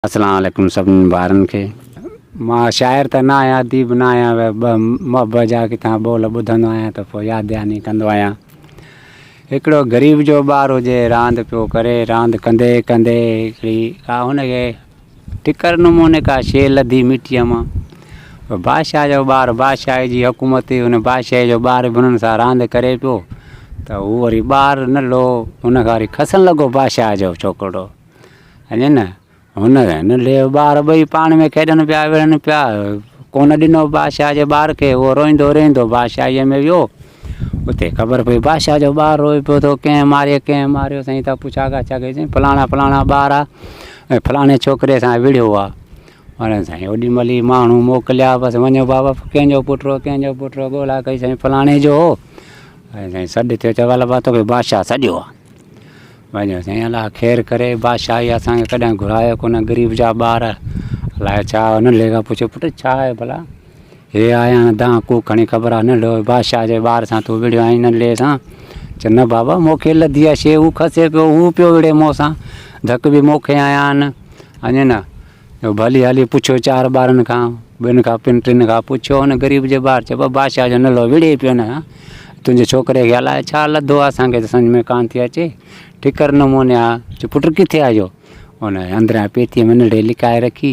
اسلام عليڪم سڀني ڀائرن کي. مان شاعر ته نه آهيان اديب نه آهيان محبت جا ڪٿان ٻول ٻڌندو آهيان ته پوء ياد دهاني ڪندو آهيان. هڪڙو غريب جو ٻار هجي راند پيو ڪري راند ڪندي ڪندي هڪڙي ڪا هن کي ٺڪر نموني ڪا شيء لڌي مٽيء مان بادشاهه جو ٻار بادشاهه جي حڪومت هئي ان بادشاهي جو ٻار به هنن سان راند ڪري پيو ته هو وري ٻار ننڍو هن کان وري کسڻ لڳو بادشاهه جو ڇوڪرو. ائين نه هن ننڍي ٻار ٻئي پاڻ ۾ کيڏن پيا وڙهن پيا ڪونه ڏنو بادشاهه جي ٻار کي اهو روئيندو روئيندو بادشاهيء ۾ ويو اتي خبر پئي بادشاهه جو ٻار روئي پيو ٿو ڪنهن ماريو ڪنهن ماريو سائين ته پڇا ڳاڇا ڪئي سائين فلاڻا فلاڻا ٻار آ ۽ فلاڻي ڇوڪري سان وڙهيو آ هاڻي سائين اوڏي مهل ئي ماڻهو موڪليا بس وڃو بابا ڪنهن جو پٽ هو ڪنهن جو پٽ هو ڳولا ڪئي سائين فلاڻي جو هو ۽ سائين سڏ ٿيو چوي بابا توکي بادشاهه سڏيو آ وڃو سائين الله خير ڪري بادشاهه ئي اسان کي ڪڏهن گهرايو ڪونه غريب جا ٻار الائي ڇا ننڍڙي کان پڇيو پٽ ڇا آهي ڀلا هي آيا آهن دانهن ڪوڪ کڻي خبر آهي ننڍڙو بادشاهه جي ٻار سان تون وڙهيو آهين ننڍڙي سان چي نه بابا مون کي لڌي آهي شيء هو کسي پيو هو پيو وڙهي مون سان ڌڪ به مون کي آيا آهن وڃي نه جو ڀلي هلي پڇيو چار ٻارن کان، ٻن کان پن ٽن کان پڇيو هن غريب جي ٻار چيو بابا بادشاهه جو نلو وڙهي پيو هن سان تنهنجي ڇوڪري کي الائي ڇا لڌو آهي اسان کي ته سمجهه ۾ ڪانه ٿي اچي ٺڪر نموني آ چيو پٽ ڪٿي آهي اهو هن اندران پيتيء ۾ ننڍڙي لڪائي رکي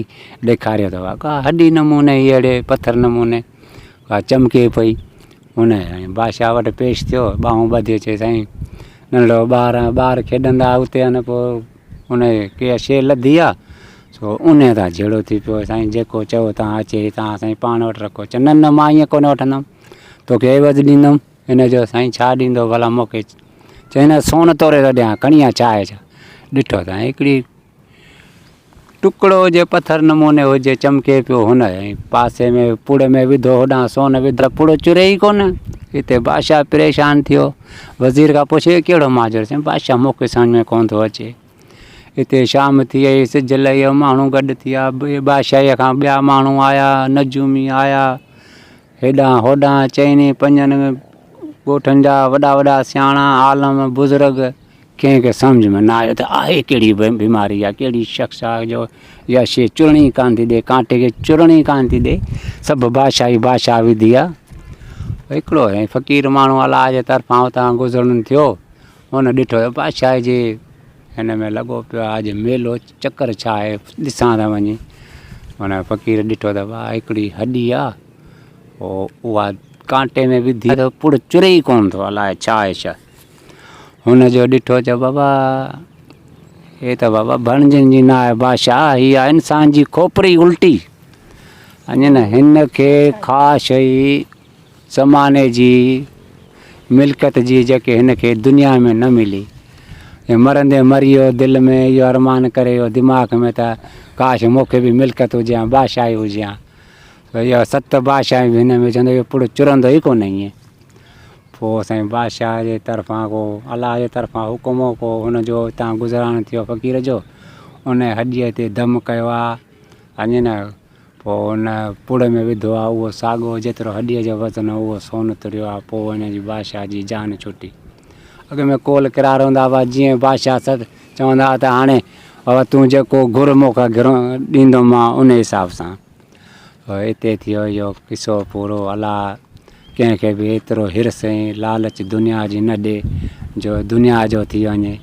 ڏيکاريو ته ڪا هڏي نموني هئي اهڙي پٿر نموني ڪا چمڪي پئي هن بادشاهه وٽ پيش ٿيو ٻانهون ٻڌي چي سائين ننڍڙو ٻار آهي ٻار کيڏندا اتي آهن پوء ان ڪي شيء لڌي آ سو انهيء تان جهيڙو ٿي پيو سائين جيڪو چئو تان اچي تان سائين پاڻ وٽ رکو چي نه نه مان ائين ڪونه وٺندم توکي عيوض ڏيندم هن چيو سائين ڇا ڏيندو ڀلا مون کي چي نه سون توري ٿو ڏيان کڻي آ ڇا آهي ڇا ڏٺو ته هڪڙي ٽڪڙو هجي پٿر نموني هجي چمڪي پيو هن ۽ پاسي ۾ پڙ ۾ وڌو هوڏانهن سون وڌل پڙ چري ئي ڪونه هتي بادشاهه پريشان ٿيو وزير کان پڇيو هي ڪهڙو ماجرو چيائين بادشاهه مون کي سمجهه ۾ ڪونه ٿو اچي هتي شام ٿي وئي سج لهي ويو ماڻهو گڏ ٿي ويا بادشاهيء کان ٻيا ماڻهو آيا نجومي آيا هيڏانهن هوڏانهن چئني پنجن ڳوٺن جا وڏا وڏا سياڻا عالم بزرگ ڪنهن کي سمجهه ۾ نه آيو ته آهي ڪهڙي بيماري يا ڪهڙي شخص آهي جو اها شيء چرڻ ئي ڪانه ٿي ڏي ڪانٽي کي چرڻ ئي ڪانه ٿي ڏي سڀ بادشاهي بادشاهه وڌي آهي هڪڙو ۽ فقير ماڻهو الله جي طرفان اتان گذرڻ ٿيو هن ڏٺو ته بادشاهه جي هن ۾ لڳو پيو آهي اڄ ميلو چڪر ڇا آهي ڏسان ته وڃي هن فقير ڏٺو ته واهه هڪڙي هڏي آهي پوء اها ڪانٽي ۾ وڌي ته پڙ چري ئي ڪونه ٿو الائي ڇا آهي ڇا هن جو ڏٺو چيو بابا هي ته بابا بڻجڻ جي نه آهي بادشاهه هي آهي انسان جي کوپري الٽي اڃا نه هن کي کا شيء زماني جي ملڪيت جي جيڪي هن کي دنيا ۾ نه ملي مرندي مري ويو دل ۾ اهو ارمان ڪري ويو دماغ ۾ ته ڪاش مون کي به ملڪيت هجي ها بادشاهي هجي ها اهو ست بادشاهي به هن ۾ چوندو اهو پڙ چرندو ئي ڪونه ائين پوء سائين بادشاهه جي طرفان ڪو الله جي طرفان حڪم هو ڪو هن جو اتان گذران ٿيو فقير جو ان هڏيء تي دم ڪيو آ اڃ نه پوء ان پڙ ۾ وڌو آ اهو ساڳو جيترو هڏيء جو وزن هو اهو سون تريو آ پوء ان جي بادشاهه جي جان ڇٽي اڳ ۾ قول قرار هوندا هئا جيئن بادشاهه سد چوندا هئا ته هاڻي بابا تون جيڪو گهر مون کان گهرو ڏيندومان ان حساب سان اتي ٿيو اهو قصو پورو الله ڪنهن کي به ايترو حرص ۽ لالچ دنيا جي نه ڏي جو دنيا جو ٿي وڃي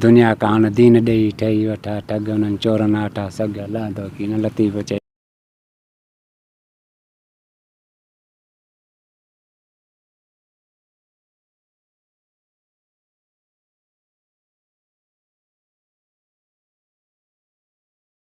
دنيا ڪاڻ دين ڏيئي ٺهي وٺا ٺڳ انهن چورن آٺا سڳ لهندو ڪين لطيف چئي.